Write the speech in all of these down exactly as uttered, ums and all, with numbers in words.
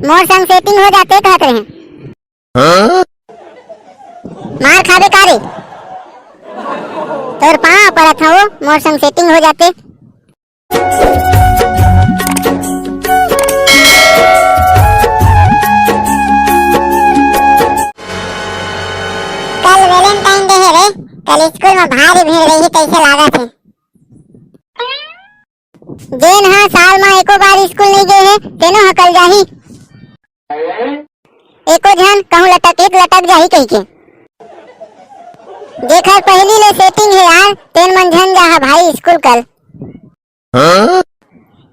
मोर संग सेटिंग हो जाते कहत रहे। मार खाबे का रे? तोर पाँव परत हंव, मोर संग सेटिंग हो जाते। कल वैलेंटाइन डे हे रे, कल स्कूल में भारी भीड़ रही, कैसे लागत हे? जेन ह साल म एको बार स्कूल नइ गे हे, तेनो ह कल जाही। एको झन कहूँ लटक, एक लटक जाही कहिके। जेखर पहिली ले सेटिंग हे यार, तेन मन झन जाहा भाई स्कूल कल।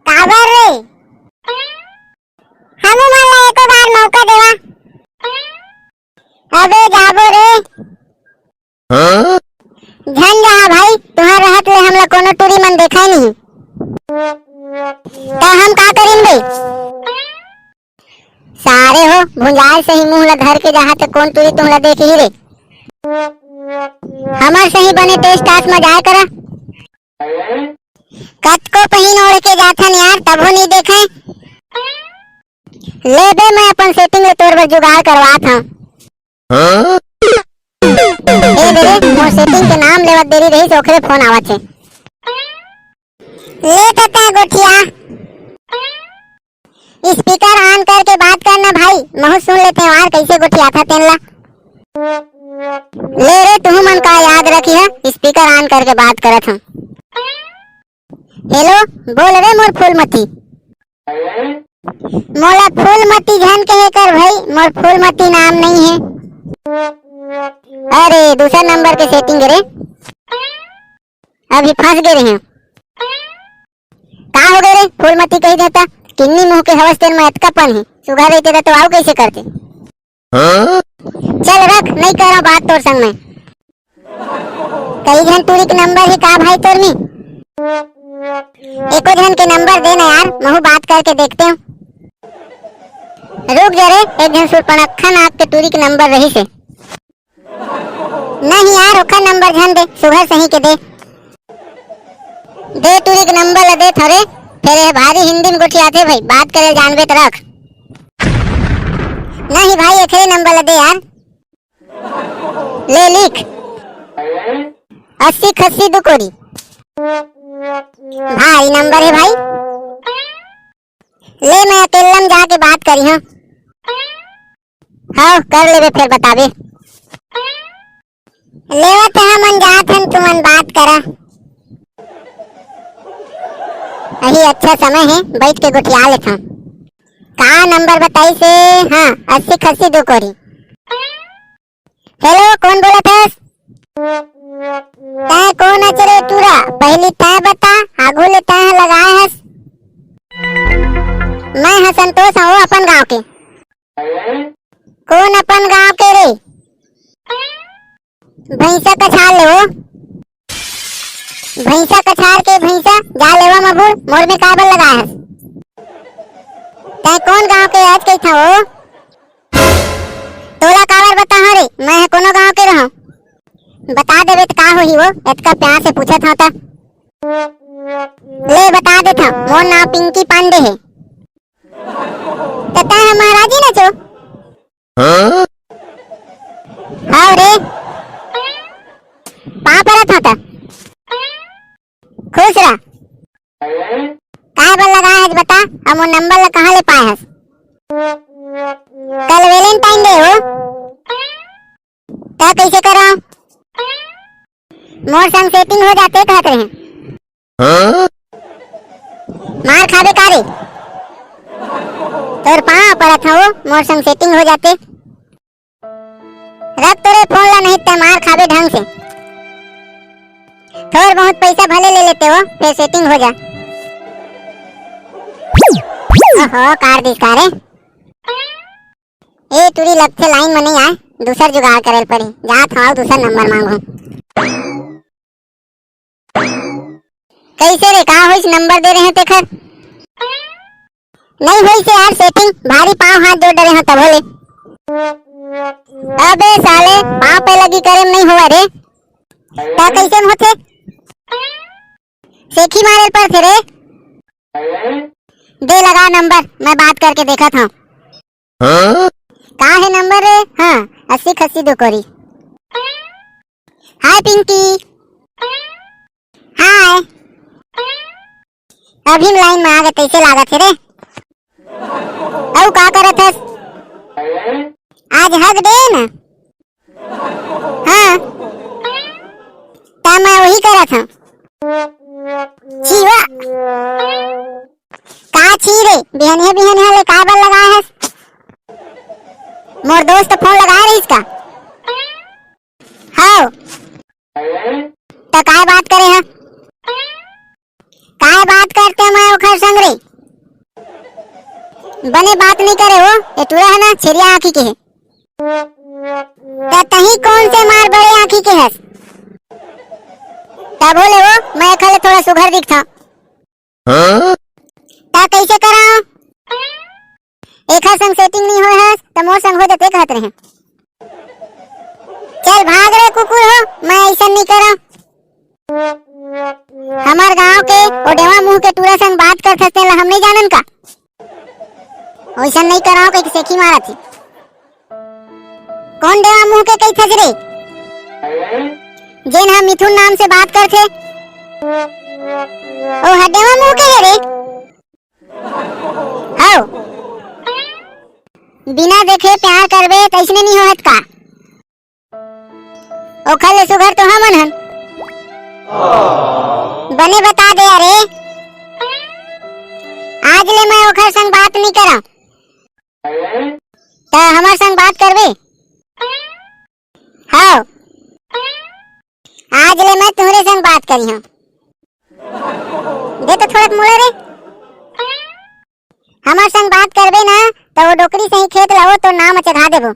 काबर रे? हमू मन ला एको बार मौका देवा। अबे जाबो रे। झन जाहा भाई, तुहर रहत ले हमला कोनो टूरी मन देखाय नहीं। त हम का करिन बे? सारे हो, भुंजाल सही मुंह ला धर के जाहा त कोन टूरी तुमला देखही रे? हमर सही बने टेस टास म जाय करा। कतको पहिन ओढ़ के जाथन यार, तभो नहीं देखे। ले बे, मैं अपन सेटिंग ले तोर बर जुगाड़ करवात हंव। ए दे रे, मोर सेटिंग के नाम लेवत देरी रहिस, ओखरे फोन आवत हे। ले त तैं गोठिया। स्पीकर ऑन करके बात करना भाई, महू सुन लेते हैं यार, कैसे गोठियाथा तेन ला। ले रे, तुहू मन का याद रखिहा, स्पीकर ऑन करके बात करत हंव। हेलो, बोल रे मोर फूलमती। मोला फूलमती झन कहे कर भाई, मोर फूलमती नाम नहीं है। अरे, दूसर नंबर के सेटिंग रे। अभी फंस गे रहे। का हो गे रे, फूलमती कहि देता? किन्नी मुंह के हवस तेन म अतका पन हे, सुघर रहिते त तो अउ कैसे करते? चल रख, नहीं करा बात तोर संग मैं। कई झन टूरी के नंबर हे का भाई तोर में? एको झन के नंबर दे ना यार, महू बात करके देखते हंव। रुक जा रे, एक झन सुरपनखा नाक के टूरी के नंबर रहिसे। नहीं यार, ओखर नंबर झन दे, सुघर सही के दे। दे टूरी के नंबर ला देथंव रे, फेर ए भारी हिंदी में गोठियाथे भाई, बात करे जानबे त रख। नहीं भाई, एखरे नंबर ला दे यार। ले लिख, अस्सी खस्सी दू कोरी। भारी नंबर हे भाई। ले, मैं अकेल्लम जाके बात करिहंव। हव, कर लेबे, फेर बताबे। लेवत हे, हमन जात हन, तुमन बात करा। अही अच्छा समय हे, बइठ के गोठिया लेथंव। का नंबर बताइस हे? हाँ, अस्सी खस्सी दू कोरी। हेलो, कोन बोलत हस? तैं कोन अच रे टूरा? पहिली तैं बता, आघू ले तैं ह लगाए हस। मैं ह संतोष हंव, अपन गांव के। कोन अपन गांव के रे? भैंसा कछार ले वो। भैंसा कछार के भैंसा, जा लेवा मबूर, मोर में काय बर लगाए हस? तैं कोन गांव के अच कहिथंव वो? तोला काबर बताहूं रे, मैं ह कोनो गांव के रहंव। बता देबे त का होही वो, एतका प्यार से पूछत हंव त। ले बता देथंव, मोर नांव पिंकी पांडे हे। त तैं ह महाराजी न चो? हव रे। पाँव परत हंव त। खुश रह। काय बर लगाए हस बता, अउ मोर नंबर ला कहाँ ले पाए हस? कल वैलेंटाइन डे हो, त कैसे करंव? मोर संग सेटिंग हो जाते कहत रहे। मार खाबे का रे? तोर पाँव परत हंव, मोर संग सेटिंग हो जाते। रख तोरे फोन ला, नहीं त मार खाबे ढंग से। थोर बहुत पैसा भले ले लेते हो, फेर सेटिंग हो जा। ओहो, काट दिस का रे? ए टूरी लगथे लाइन में नहीं आए, दूसर जुगाड़ करे ल पड़ी। जात हंव, दूसर नंबर मांगहूं। कैसे रे, का होइस, नंबर दे रहे तेखर? नहीं होइस यार सेटिंग, भारी पाँव हाथ जोड़ डरे हंव तभो ले। अबे साले, पाँव पैलगी करे में नहीं होवय रे। त कैसे में होथे? सेखी मारे ल परथे रे। दे लगा नंबर, मैं बात करके देखत हंव। का हे नंबर रे? हाँ, अस्सी खस्सी दो कोरी। हाय पिंकी। हाय। अभी लाइन में आ गए, कैसे लागत हे रे? अउ का करत हस? आज हग दे न। हाँ, त मैं वही करत हूँ। छीवा। का छी रे, बिहनिया बिहनिया ले का बर लगाए हस? मोर दोस्त फोन लगाए रहिस का? हव। त काय बात करे ह? काय बात करते मैं ओखर संग रे? बने बात नहीं करे हो, ये टूरा है ना, छेरिया आँखी के है। त तही कौन से मार बड़े आँखी के हस? तब बोले वो, मैं एखर ले थोड़ा सुघर दिखता। हाँ? त कैसे कराओ? एखर संग सेटिंग नहीं होए हस, त मोर संग हो जते कहत रहे। चल भाग रे कुकुर हो, मैं ऐसा नहीं करा। हमार गांव के ओ डेवा मुंह के टूरा संग बात करत हस, तेला हम नहीं जानन का? वैसा नहीं कराओ, कहीं सेखी मारत ही। कौन डेवा मुंह के कही थस रे? जेन हा मिथुन नाम से बात करथे। ओ हा डेवा मुंह के हे रे। हव। बिना देखे प्यार करबे तैसने नहीं होत का? ओखर ले सुघर तो हमन हन। बने बता दे अरे। आज ले मैं ओखर संग बात नहीं करा। त हमर संग बात करबे? हव। आज ले मैं तुहरे संग बात करी हूँ। दे तो थोड़ा मोला रे। हमर संग बात करबे ना, त वो डोकरी सही खेत ला वो तो नाम चढ़ा देबो।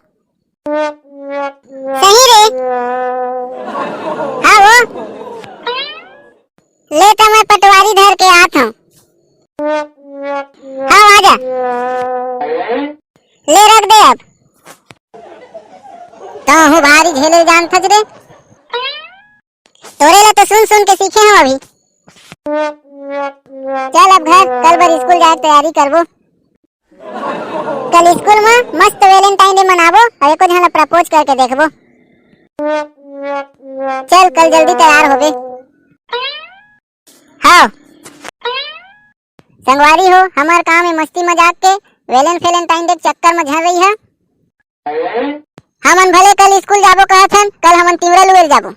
सही रे। हाँ वो। ले त मैं पटवारी धर के आत हूँ। हाँ, आजा। ले रख दे अब। तहूँ भारी झेले जानथस रे। तोरे ला तो सुन सुन के सीखे हूँ अभी। चल अब घर, कल बर स्कूल जाए के तैयारी करबो। कल स्कूल में मस्त Valentine Day मनाबो अउ एको झन ला propose करके देखबो। चल कल जल्दी तैयार होबे। हाँ। संगवारी हो, हमर काम ए मस्ती मजाक के, Valen Valentine Day के चक्कर में झन रही है। हमन भले कल स्कूल जाबो कहत हन, कल हमन तिवरा लुए ल जाबो।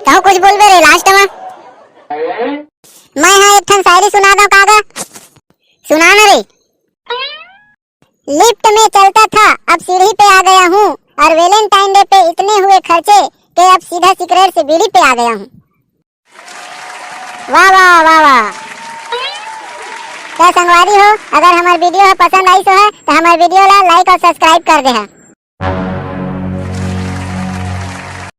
कहूँ कुछ बोलबे रे last में? मैं हाँ एक ठन शायरी सुना दो कागा। सुना ना रे। लिफ्ट में चलता था, अब सीढ़ी पे आ गया हूँ, और Valentine Day पे इतने हुए खर्चे कि अब सीधा सिगरेट से बीड़ी पे आ गया हूँ। वाह, वाह, वाह, वाह। त संगवारी हो, अगर हमर video ह पसंद आइस होय, त हमर video ला like अउ subscribe कर देहा।